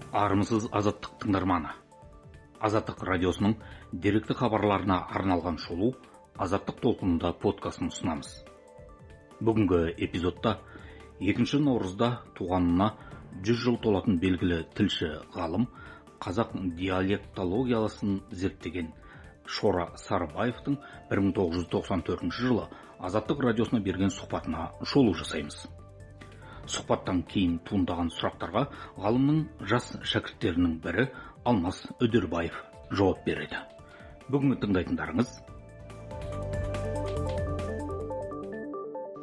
Армысыз, Азаттық тыңдарманы! Азаттық радиосының деректі хабарларына арналған шолу «Азаттық толқынында» подкастын ұсынамыз. Бүгінгі эпизодта 2 наурызда туғанына 100 жыл толатын белгілі тілші ғалым, қазақ диалектологиясын зерттеген Шора Сарыбаевтың 1994 жылы Азаттық радиосына берген сұхбатына шолу жасаймыз. Сұхбаттан кейін туындаған сұрақтарға ғалымның жас шәкірттерінің бірі Алмас Үдербаев жауап береді. Бүгінгі тыңдайтындарыңыз: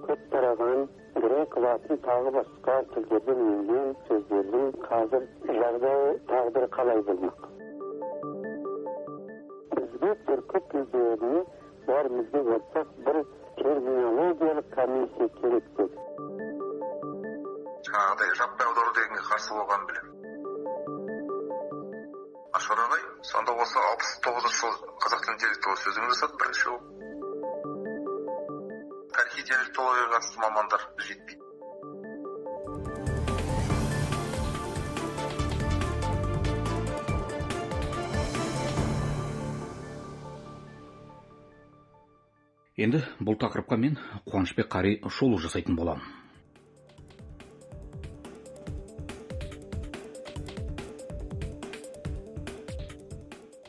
Көп тараған грек, латын, тағы басқа тілдерден енген сөздердің қазір жағдайы, тағдыры қалай болмақ? Бізге, түркі тілдеріне, бәрімізге ортақ бір терминологиялық комиссия керек деді. Жаңағыдай жаппай аудару дегенге қарсы болғанын білемін. А Шора ағай сонда осы 69-жылы қазақ тілінің диалектология сөздігін жасады бірінші болып. Тарихи диалектологияға қатысты мамандар жетпейді. Енді бұл тақырыпқа мен, Қуанышбек Қари, шолу жасайтын боламын.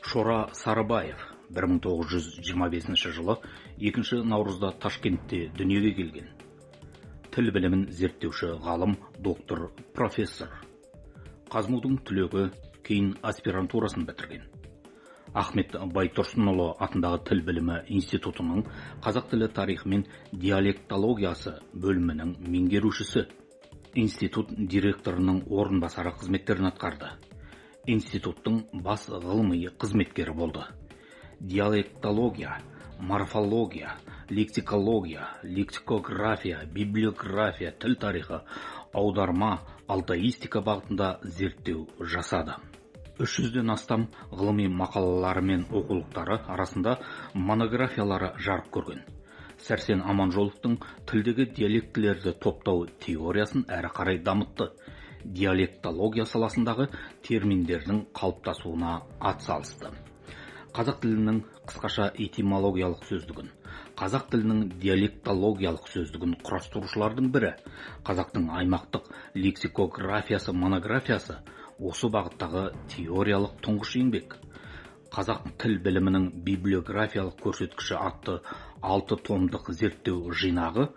Шора Сарыбаев 1925 жылы 2 наурызда Ташкентте дүниеге келген. Тіл білімін зерттеуші ғалым, доктор, профессор. ҚазМУдың түлегі, кейін аспирантурасын бітірген. Ахмет Байтұрсынұлы атындағы тіл білімі институтының қазақ тілі тарихы мен диалектологиясы бөлімінің меңгерушісі, институт директорының орынбасары қызметтерін атқарды. Институттың бас ғылыми қызметкері болды. Диалектология, морфология, лексикология, лексикография, библиография, тіл тарихы, аударма, алтаистика бағытында зерттеу жасады. 300-ден астам ғылыми мақалалары мен оқулықтары арасында монографиялары жарық көрген. Сәрсен Аманжоловтың тілдегі диалектілерді топтау теориясын әрі қарай дамытты. Диалектология саласындағы терминдердің қалыптасуына атсалысты. Қазақ тілінің қысқаша этимологиялық сөздігін, қазақ тілінің диалектологиялық сөздігін құрастырушылардың бірі. «Қазақтың аймақтық лексикографиясы» монографиясы — осы бағыттағы теориялық тұңғыш еңбек. «Қазақ тіл білімінің библиографиялық көрсеткіші» атты алты томдық зерттеу жинағы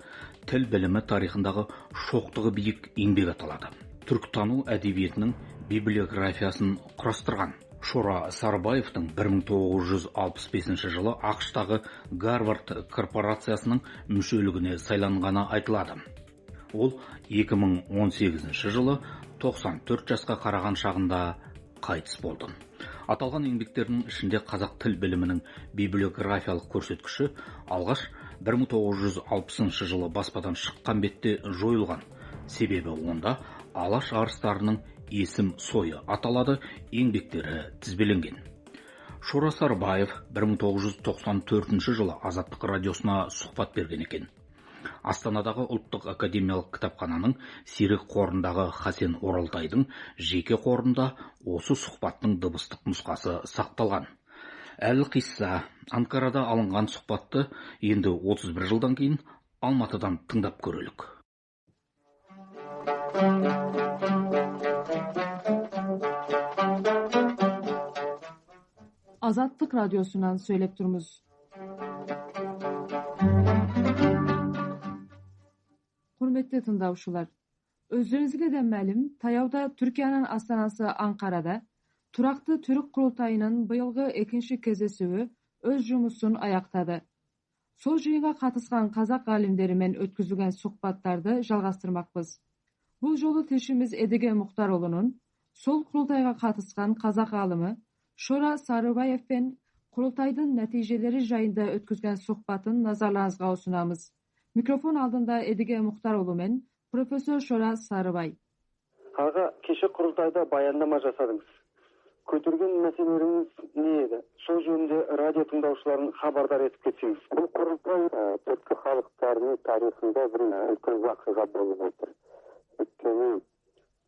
тіл білімі тарихындағы шоқтығы биік еңбек аталады. Түркітану әдебиетінің библиографиясын құрастырған. Шора Сарыбаевтың 1965 жылы АҚШ-тағы Гарвард корпорациясының мүшелігіне сайланғаны айтылады. Ол 2018 жылы 94 жасқа қараған шағында қайтыс болды. Аталған еңбектерінің ішінде «Қазақ тіл білімінің библиографиялық көрсеткіші» алғаш 1960 жылы баспадан шыққан бетте жойылған. Себебі онда Алаш арыстарының есім сойы аталады, еңбектері тізбеленген. Шора Сарыбаев 1994 жылы Азаттық радиосына сұхбат берген екен. Астанадағы Ұлттық академиялық кітапхананың сирек қорындағы Хасен Оралтайдың жеке қорында осы сұхбаттың дыбыстық нұсқасы сақталған. Әлқисса, Анкарада алынған сұхбатты енді 31 жылдан кейін Алматыдан тыңдап көрелік. Azattık Radyosu'ndan söylep durmuz. Құрметті тыңдаушылар, өздеріңізге де мәлім, таяуда Түркияның астанасы Анкарада тұрақты түрік құрылтайының биылғы екінші кездесуі өз жұмысын аяқтады. Сол жиынға қатысқан қазақ ғалымдарымен өткізілген сұхбаттарды жалғастырмақпыз. Бұл жолы тілшіміз Едіге Мұхтарұлының сол құрылтайға қатысқан қазақ ғалымы Шора Сарыбаевпен құрылтайдың нәтижелері жайында өткізген сұхбатын назарларыңызға ұсынамыз. Микрофон алдында Едіге Мұхтарұлы мен профессор Шора Сарыбай. Аға, кеше құрылтайда баяндама жасадыңыз. Көтерген мәселелеріңіз не еді? Сол жөнінде радио тыңдаушыларын хабардар етіп кетсеңіз. Бұл құрылтай түркі халықтарының тарихында бір үлкен уақиға болып отыр. Өйткені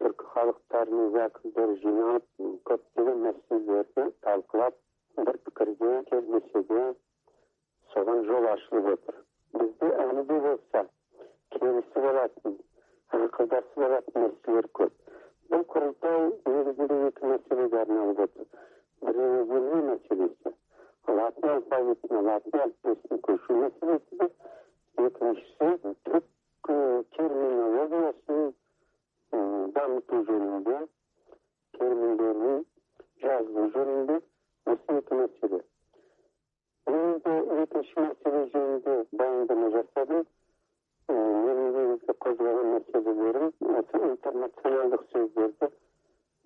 Түркі халықтарының уәкілдері жиналып, көптеген мәселелерді талқылап, бір пікірге келмесе де, соған жол ашылып отыр. Бізде әлі де болса келісіп алатын, ақылдасып алатын мәселелер көп. Бұл құрылтай негізінде екі мәселеге арналып отыр. Біреуі елу мәселесі, латын алфавитіне, латын әліппесіне көшу мәселесі, екіншісі түрік терминологиясын дамыту жөнінде, терминдердің жазылу жөнінде, осы екі мәселе. Мен екінші мәселе жөнінде баяндама жасадым. Менің негізгі қозғаған мәселелерім осы интернационалдық сөздерді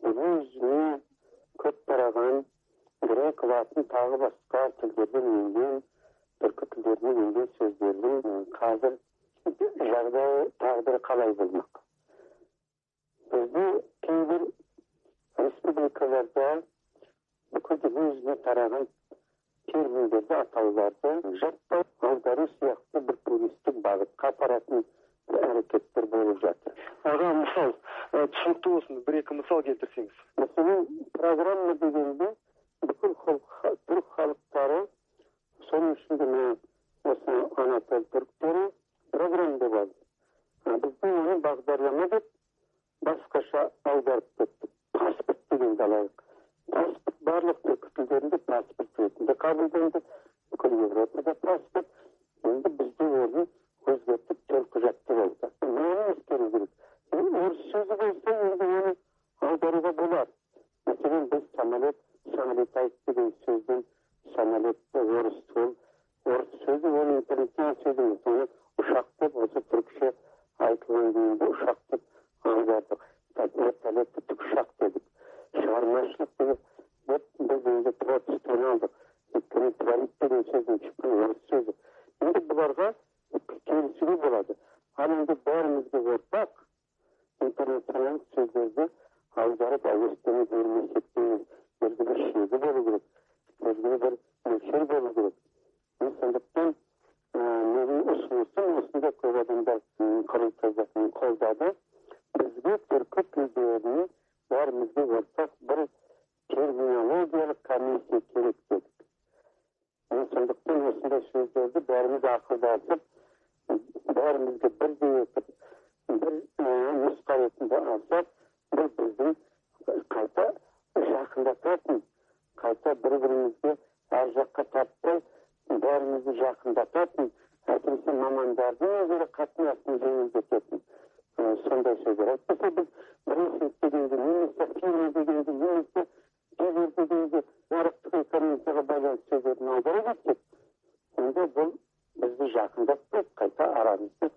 өзіне көп тараған грек, латын, тағы басқа тілдерден енген, түркі тілдерінен енген сөздердің қазір жағдайы, тағдыры қалай болмақ. Бізде кейбір республикаларда бүкіл дүниежүзіне тараған терминдерді, атауларды жаппай аудару сияқты бір туристік бағытқа апаратын әрекеттер болып жатыр. Аға, мысал, түсінікті болсын, бір-екі мысал келтірсеңіз. Мәселен, программа дегенде бүкіл түрік халықтары, соның ішінде мына осы Анатол түріктері программа деп алды. Біздің оны бағдарлама деп басқаша аударып кеттік. Паспорт дегенді алайық. Паспорт барлық түркі тілдерінде паспорт ретінде қабылданды. Бүкіл Европада паспорт. Енді бізде оны өзгертіп төлқұжат деп алды. Мынаны ескеру керек. Орыс сөзі болса, енді оны аударуға болады. Мәселен, біз самолет, самолетайт деген сөзден самолет орыс ол орыс сөзі, оның интернационал сөзі емес, оны ұшақ деп, осы түрікше айтылған күйінде ұшақ деп аудардық. Вертолетті тікұшақ дедік. Шығармашылық деп біз енді творчествоны алдық. Өйткені творить деген сөзден шыққан орыс сөзі. Енді бұларға келісуге болады. Ал енді бәрімізге ортақ интернационалдық сөздерді аударып әуестене бермесек дейміз. Белгілі бір шегі болу керек, белгілі бір мөлшер болу керек. Сондықтан менің ұсынысым осында көп адамдар құрылтайды қолдады. Бізге түркі тілдеріне бәрімізге ортақ бір терминологиялық комиссия керек дедік. Сондықтан осындай сөздерді бәріміз ақылдасып, бәрімізге бірдей етіп, бір нұсқа ретінде алсақ, бұл біздің қайта жақындататын, қайта бір-бірімізге әр жаққа тартпай, бәрімізді жақындататын, әсіресе мамандардың өзара қатынасын жеңілдететін сондай сөздер. Әйтпесе біз брифинг дегенде, немесе фирма дегенде, немесе дилер дегенде нарықтық экономикаға байланысты сөздерін аудара кетсек, онда бұл бізді жақындатпайды, қайта арамызды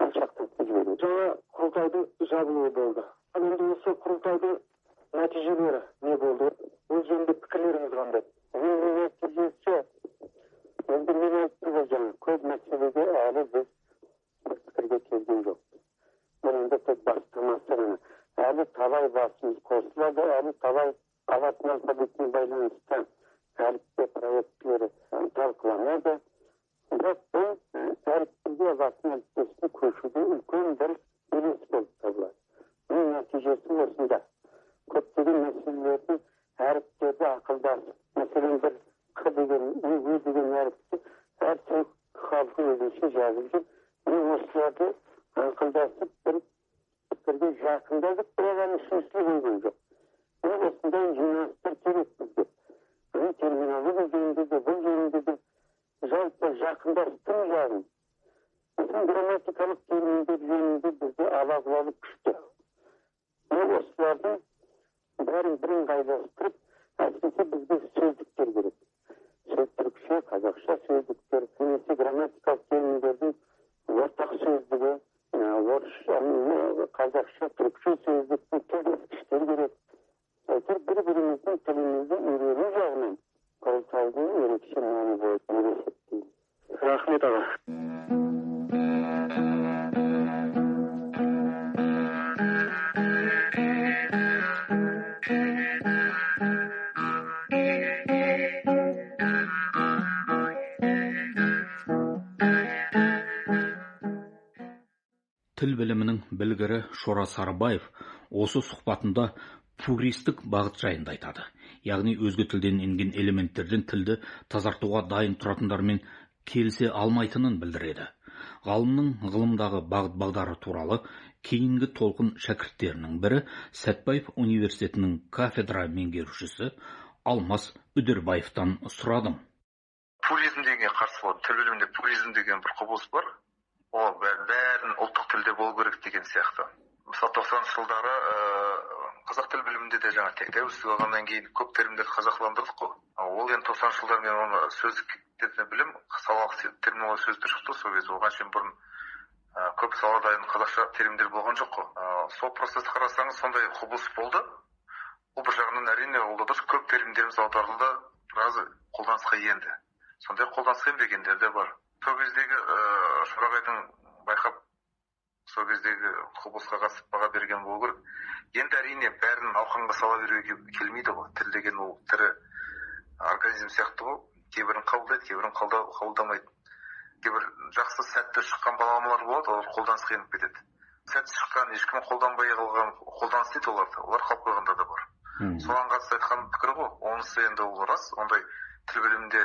алшақтатып жібереді. Жаңа құрылтайдың жабылуы болды. Ал енді осы құрылтайдың нәтижелері не болды? Ол жөнінде пікірлеріңіз қандай? Оның нәтижесі, енді мен айттым ғой жаңа, көп мәселеде әлі біз бір пікірге келген жоқпыз. Бұл енді тек бастамасы ғана. Әлі талай басымыз қосылады, әлі талай латын алфавитіне байланысты әліппе проектілері талқыланады. Бірақ бұл әліппеге, латын әліппесіне көшуде үлкен бір белес болып табылады. Бұның нәтижесі осында. Көптеген мәселелердің әріптерді ақылдасып, мәселен бір Қ деген, Ө деген әріпті әр түрік халқы өзінше жазып жүр. Міне осыларды ақылдасып бір пікірге жақындадық, бірақ әлі шешіліп қойған жоқ. Міне осындай жиналыстар керек бізге. Міне терминология жөнінде де, бұл жөнінде де жалпы жақындастыру жағын. Мәселен, грамматикалық терминдер жөнінде бізде ала-құлалық күшті. Міне осылардың бәрін бірыңғайластырып, әсіресе бізге сөздіктер керек. Сөз түрікше, қазақша сөздіктер, немесе грамматикалық терминдердің ортақ сөздігі, орысша, қазақша, түрікше сөздіктің тілдескіштер керек. Әйтеуір бір-біріміздің тілімізді үйрену жағынан құрылтайдың ерекше мәні болып есептеймін. Рахмет, аға. Тіл білімінің білгірі Шора Сарыбаев осы сұхбатында пуристік бағыт жайында айтады. Яғни өзге тілден енген элементтерден тілді тазартуға дайын тұратындармен келісе алмайтынын білдіреді. Ғалымның ғылымдағы бағыт-бағдары туралы кейінгі толқын шәкірттерінің бірі Сәтбаев университетінің кафедра меңгерушісі Алмас Үдербаевтан сұрадым. Пуризм дегенге қарсы болдым. Тіл білімінде пуризм деген бір құбылыс бар. Ол бәрін ұлттық тілде болу керек деген сияқты. Мысалы, 90-шы жылдары қазақ тіл білімінде де жаңа тәуелсіздік алғаннан кейін көп терминдерді қазақыландырдық қой. Ол енді 90-шы жылдары мен оны сөздіктерді білем, салалық терминология сөздіктер шықты сол кезде. Оған шейін бұрын көп салада енді қазақша терминдер болған жоқ қой. Сол процесті қарасаңыз, сондай құбылыс болды. Ол бір жағынан әрине ол да дұрыс, көп терминдеріміз аударылды, біразы қолданысқа енді. Сондай қолданысқа енбегендер де бар. Сол кездегі Шорағайдың байқап, сол кездегі құбылысқа қатысты баға берген болу керек. Енді әрине бәрін науқанға сала беруге келмейді ғой. Тіл деген ол тірі организм сияқты ғой. Кейбірін қабылдайды, кейбірін қабылдамайды. Кейбір жақсы сәтті шыққан баламалар болады, олар қолданысқа еніп кетеді. Сәтті шыққан, ешкім қолданбай қалған, қолданыс дейді оларды, олар қалып қойғандар да бар. Соған қатысты айтқан пікір ғой. Онысы енді ол рас, ондай тіл білімінде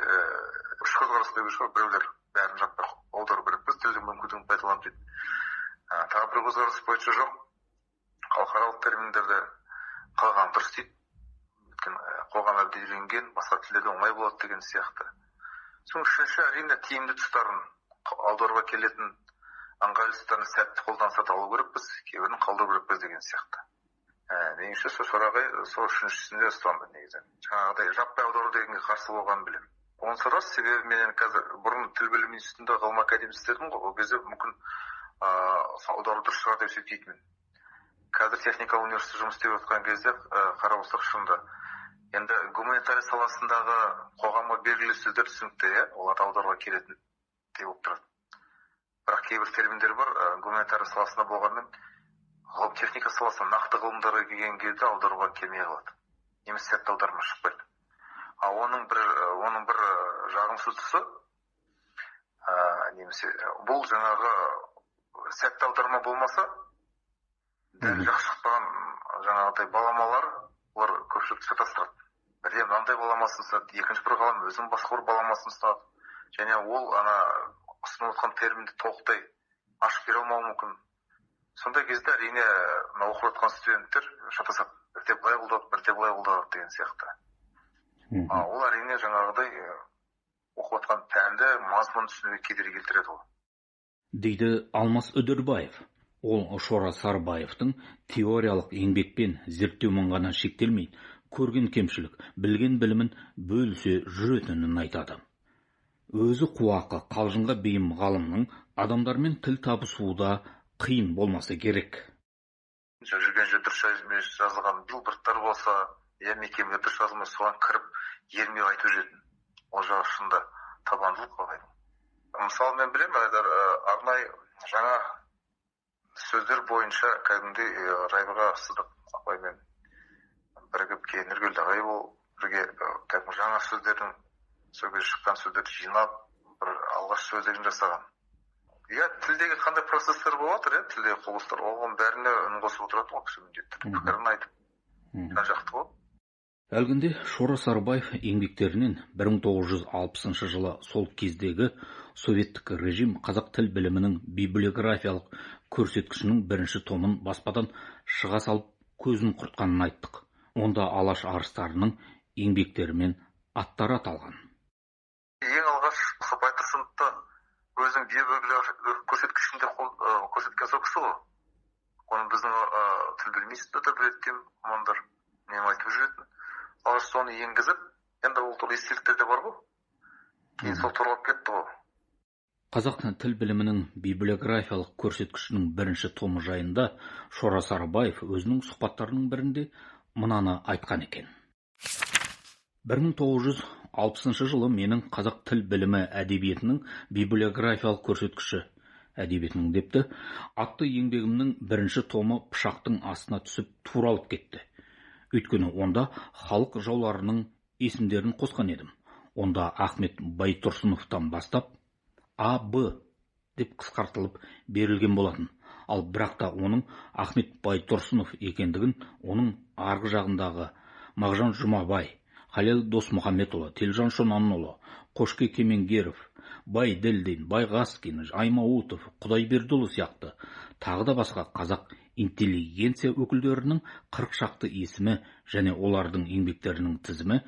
үш көзқарас деуге шығар. Біреулер бәрін жаппай аудару керекпіз, тілдің мүмкіндігін пайдаланып дейді. Тағы бір көзқарас бойынша жоқ, халықаралық терминдерді қалған дұрыс дейді. Өйткені қоғам әбден үйренген, басқа тілдерде оңай болады деген сияқты. Соның үшінші, әрине тиімді тұстарын, аударуға келетін ыңғайлы тұстарын сәтті қолданысқа алу керекпіз, кейбірін қалдыру керекпіз деген сияқты. Меніңше сол Шорағай сол үшіншісінде ұстанды негізі. Жаңағыдай жаппай аудару дегенге қарсы болғанын білемін. Онысы рас, себебі мен қазір бұрын тіл білімі институтында ғылым академиясында істедім ғой. Ол кезде мүмкін аудару дұрыс шығар деп есептейтінмін. Қазір техникалық университетте жұмыс істеп жатқан кезде қарап отырсақ, шынында енді гуманитарий саласындағы қоғамға белгілі сөздер түсінікті, иә, оларды аударуға келетін деп болып тұрады. Бірақ кейбір терминдер бар, гуманитарий саласында болғанмен ғылым техника саласына, нақты ғылымдарға келген кезде аударуға келмей қалады. Немесе сәтті аударма шықпайды. Ал оның бір жағымсыз тұсы, немесе бұл жаңағы сәтті аударма болмаса, дәл жақсы шықпаған жаңағыдай баламалар, олар көпшілікті шатастырады. Бірде мынандай баламасын ұсынады, екінші бір ғалым өзінің басқа бір баламасын ұсынады. Және ол ана ұсынып отқан терминді толықтай ашып бере алмауы мүмкін. Сондай кезде әрине мына оқып жатқан студенттер шатасады. Бірде былай қолдады, бірде былай қолдады деген сияқты. Ол әрине жаңағыдай оқып жатқан пәнді мазмұнын түсінуге кедергі келтіреді ғой. Дейді Алмас Үдербаев. Ол Шора Сарыбаевтың теориялық еңбекпен зерттеумен ғана шектелмей, көрген кемшілік, білген білімін бөлісе жүретінін айтады. Өзі қуақы, қалжыңға бейім ғалымның адамдармен тіл табысуы да қиын болмаса керек. Жүрген жерде дұрыс жазылған билбордтар болса, я мекемеге дұрыс жазылмай, соған кіріп ермей айтып жүретін. Ол жағы шынында табандылық ағайын. Мысалы, мен білемін, арнайы жаңа сөздер бойынша кәдімгідей Райбаға Сыдық апаймен бірігіп, кейін Нұргелді ағай болып бірге кәдімгі жаңа сөздердің, сол кезде шыққан сөздерді жинап, бір алғаш сөздігін жасаған. Иә, тілдегі қандай процесстер болып жатыр, иә, тілдегі құбылыстар, оған бәріне үн қосып отырады ғой кісі міндетті түрде, пікірін айтып, жан жақты ғой. Әлгінде Шора Сарыбаев еңбектерінен 1960 жылы сол кездегі советтік режим қазақ тіл білімінің библиографиялық көрсеткішінің бірінші томын баспадан шыға салып көзін құртқанын айттық. Онда Алаш арыстарының еңбектері мен аттары аталған. Ең алғаш Байтұрсыновты өзінің библиографиялық көрсеткішінде көрсеткен сол кісі ғой. Оны біздің тіл білім институты да біледі екен, мамандар үнемі айтып жүретін. Алғаш соны енгізіп, енді ол туралы естеліктер де бар ғой. Кейін сол туралап кетті ғой. Қазақ тіл білімінің библиографиялық көрсеткішінің бірінші томы жайында Шора Сарыбаев өзінің сұхбаттарының бірінде мынаны айтқан екен. 1960 жылы менің қазақ тіл білімі әдебиетінің библиографиялық көрсеткіші әдебиетінің депті атты еңбегімнің бірінші томы пышақтың астына түсіп туралып кетті. Өйткені онда халық жауларының есімдерін қосқан едім. Онда Ахмет Байтұрсыновтан бастап А, Б деп қысқартылып берілген болатын. Ал бірақ та оның Ахмет Байтұрсынов екендігін оның арғы жағындағы Мағжан Жұмабай, Халел Досмұхамедұлы, Телжан Шонанұлы, Қошке Кемеңгеров, Байділдин, Байғаскин, Аймауытов, Құдайбердіұлы сияқты тағы да басқа қазақ интеллигенция өкілдерінің 40 шақты есімі және олардың еңбектерінің тізімі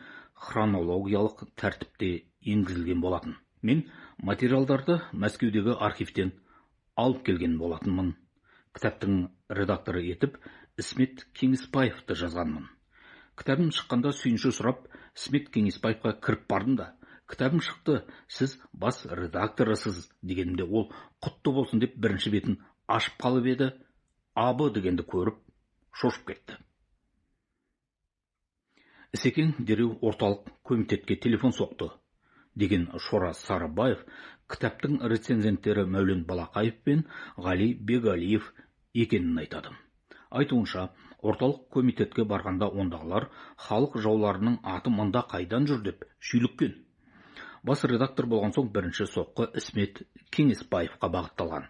хронологиялық тәртіпте енгізілген болатын. Мен материалдарды Мәскеудегі архивтен алып келген болатынмын. Кітаптың редакторы етіп Ісмет Кеңесбаевты жазғанмын. Кітабым шыққанда сүйінші сұрап Ісмет Кеңесбаевқа кіріп бардым да, кітабым шықты, сіз бас редакторысыз дегенімде ол құтты болсын деп бірінші бетін ашып қалып еді, абы дегенді көріп шошып кетті. Ісекең дереу орталық комитетке телефон соқты деген Шора Сарыбаев кітаптың рецензенттері Мәулен Балақаев пен Ғали Бегалиев екенін айтады. Айтуынша, орталық комитетке барғанда ондағылар халық жауларының аты мында қайдан жүр деп шүйліккен. Бас редактор болған соң бірінші соққы Ісмет Кеңесбаевқа бағытталған.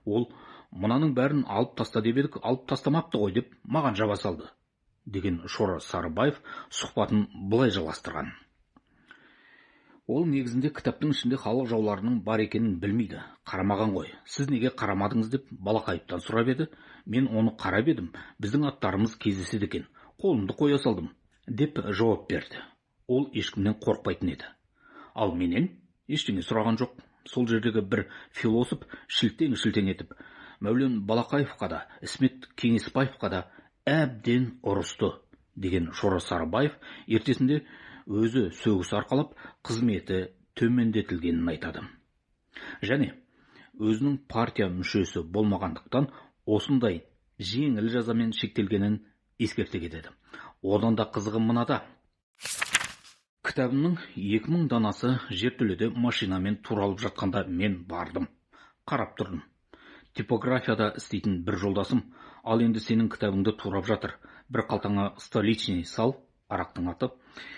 Ол мынаның бәрін алып таста деп едік, алып тастамапты ғой деп маған жаба салды деген Шора Сарыбаев сұхбатын былай жалғастырған. Ол негізінде кітаптың ішінде халық жауларының бар екенін білмейді, қарамаған ғой. Сіз неге қарамадыңыз деп Балақаевтан сұрап еді, мен оны қарап едім, біздің аттарымыз кездеседі екен, қолымды қоя салдым деп жауап берді. Ол ешкімнен қорықпайтын еді. Ал менен ештеңе сұраған жоқ. Сол жердегі бір философ шілтең-шілтең етіп, Мәулен Балақаевқа да, Ісмет Кеңесбаевқа да әбден ұрысты деген Шора Сарыбаев ертесінде өзі сөгіс арқалап, қызметі төмендетілгенін айтады. Және өзінің партия мүшесі болмағандықтан осындай жеңіл жазамен шектелгенін ескерте кетеді. Одан да қызығы мынада. Кітабымның 2000 данасы жертөледе машинамен туралып жатқанда мен бардым. Қарап тұрдым. Типографияда істейтін бір жолдасым, ал енді сенің кітабыңды турап жатыр. Бір қалтаңа столичный сал, арақтың аты,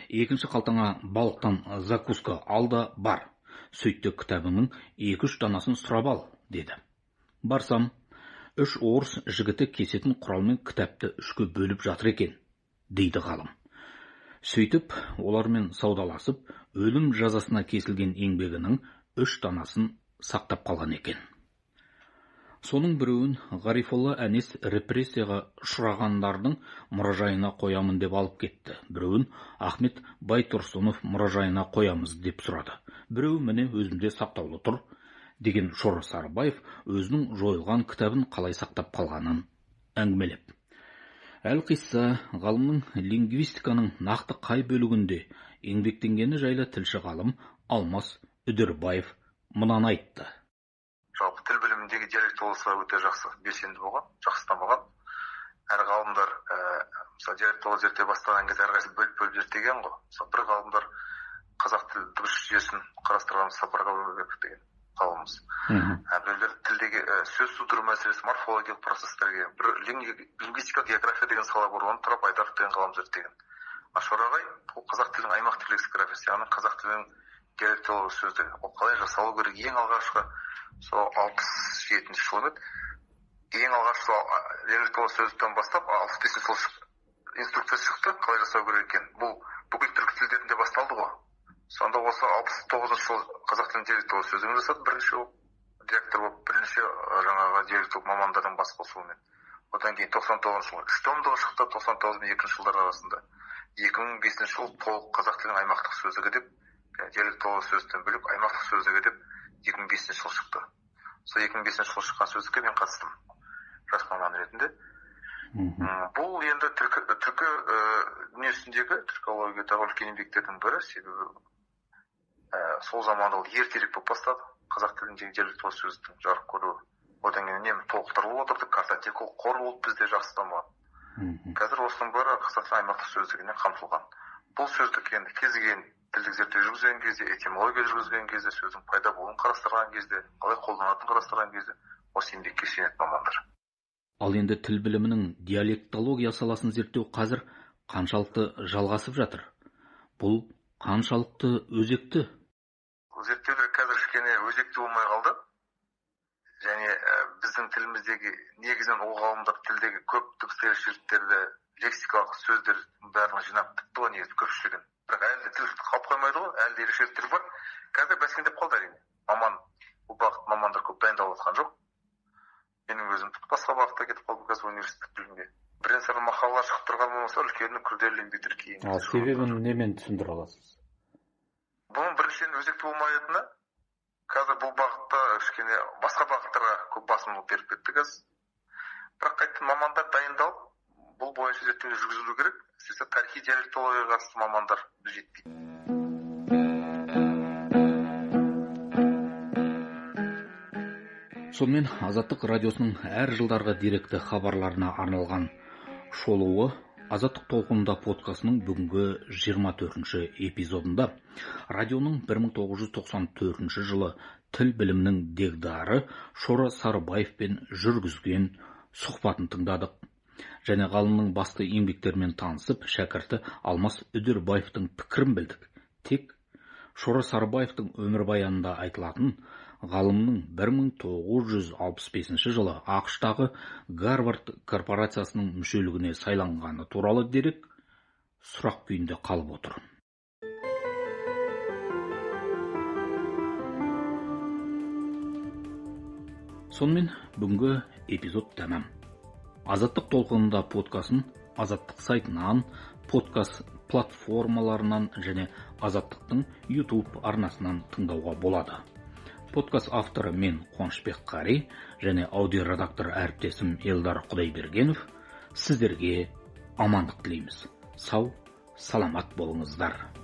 екінші қалтаңа балықтан закуска ал да бар. Сөйтті кітабыңның 2-3 данасын сұрап ал, деді. Барсам, 3 орыс жігіті кесетін құралмен кітапты үшке бөліп жатыр екен, дейді ғалым. Сөйтіп, олармен саудаласып, өлім жазасына кесілген еңбегінің 3 данасын сақтап қалған екен. Соның біреуін Ғарифолла Әнес репрессияға ұшырағандардың мұражайына қоямын деп алып кетті. Біреуін Ахмет Байтұрсынов мұражайына қоямыз деп сұрады. Біреуі міне өзімде сақтаулы тұр, деген Шора Сарыбаев өзінің жойылған кітабын қалай сақтап қалғанын әңгімелеп. Әлқисса, ғалымның лингвистиканың нақты қай бөлігінде еңбектенгені жайлы тілші ғалым Алмас Үдербаев мынаны айтты. Жалпы тіл біліміндегі диалектология өте жақсы белсенді болған, жақсы дамыған. Әр ғалымдар, мысалы, диалектология зерттей бастаған кезде әрқайсысы бөліп-бөліп зерттеген ғой. Мысалы, бір ғалымдар қазақ тіл дыбыс жүйесін қарастырған, Сапар Қабылбеков деген ғалымымыз. Біреулер тілдегі сөз тудыру мәселесі, морфологиялық процестерге, бір лингвистика, география деген сала бар, оны Тұрап Айдаров деген ғалым зерттеген. А Шора ағай ол қазақ тілінің аймақтық лексикографиясы, яғни қазақ тілінің диалектология сөздігі, ол қалай жасалу керек, ең алғашқы сол 67-ші жыл еді. Ең алғашқы сол диалектология сөздіктен бастап 65-ші жыл инструкция шықты, қалай жасау керек екен. Бұл бүкіл түркі тілдерінде басталды ғой. Сонда осы 69-шы жыл қазақ тілінің диалектология сөздігін жасады, бірінші болып директор болып, бірінші жаңағы диалектолог мамандардың бас қосуымен. Одан кейін 99-шы жыл 3 томдығы шықты, 99 мен 2 жылдар арасында. 2005 жыл толық қазақ тілінің аймақтық сөздігі деп, диалектология сөздіктен бөлек аймақтық сөздігі деп 2005 жыл шықты. Сол 2005 жыл шыққан сөздікке мен қатыстым жас маман ретінде. Бұл енді түркі дүниесіндегі түркологиядағы үлкен еңбектердің бірі, себебі сол заманда ол ертерек болып бастады. Қазақ тіліндегі диалектология сөздіктің жарық көруі. Одан кейін үнемі толықтырылып отырды, картотекалық қор болып бізде жақсы дамыған. Қазір осының бәрі қазақ тілінің аймақтық сөздігіне қамтылған. Бұл сөздік енді кез келген тілдік зерттеу жүргізген кезде, этимология жүргізген кезде, сөздің пайда болуын қарастырған кезде, қалай қолданатынын қарастырған кезде осы еңбекке сүйенетін мамандар. Ал енді тіл білімінің диалектология саласын зерттеу қазір қаншалықты жалғасып жатыр? Бұл қаншалықты өзекті? Зерттеулер қазір кішкене өзекті болмай қалды. Және біз Біздің тіліміздегі негізінен ол ғалымдар тілдегі көп дыбыс ерекшеліктерді, лексикалық сөздердің бәрін жинап бітті ғой негізі көпшілігін. Бірақ әлі де тіл қалып қоймайды ғой, әлі де ерекшеліктер бар. Қазір бәсеңдеп қалды әрине. Маман, бұл бағыт мамандар көп дайындалып жатқан жоқ. Менің өзім басқа бағытта кетіп қалдым қазір университеттік білімге. Бірен-саран мақалалар шығып тұрған болмаса, үлкен күрделі еңбектер кейін. Ал себебін немен түсіндіре аласыз? Бұның біріншіден өзекті болмайтыны, қазір бұл бағытта кішкене басқа бағыттарға көп басымдылық беріп кетті қазір. Бірақ қайтадан мамандар дайындалып, бұл бойынша зерттеулер жүргізілу керек. Әсіресе тарихи диалектологияға қатысты мамандар жетпейді. Сонымен Азаттық радиосының әр жылдарғы деректі хабарларына арналған шолуы Азаттық толқынында подкастының бүгінгі 24-ші эпизодында радионың 1994 жылы тіл білімінің дегдары Шора Сарыбаевпен жүргізген сұхбатын тыңдадық. Және ғалымның басты еңбектерімен танысып, шәкірті Алмас Үдербаевтың пікірін білдік. Тек Шора Сарыбаевтың өмірбаянында айтылатын ғалымның 1965 жылы АҚШ-тағы Гарвард корпорациясының мүшелігіне сайланғаны туралы дерек сұрақ күйінде қалып отыр. Сонымен бүгінгі эпизод тәмам. Азаттық толқынында подкастын Азаттық сайтынан, подкаст платформаларынан және Азаттықтың YouTube арнасынан тыңдауға болады. Подкаст авторы мен Қуанышбек Қари және аудиоредактор әріптесім Елдар Құдайбергенов сіздерге амандық тілейміз. Сау, саламат болыңыздар.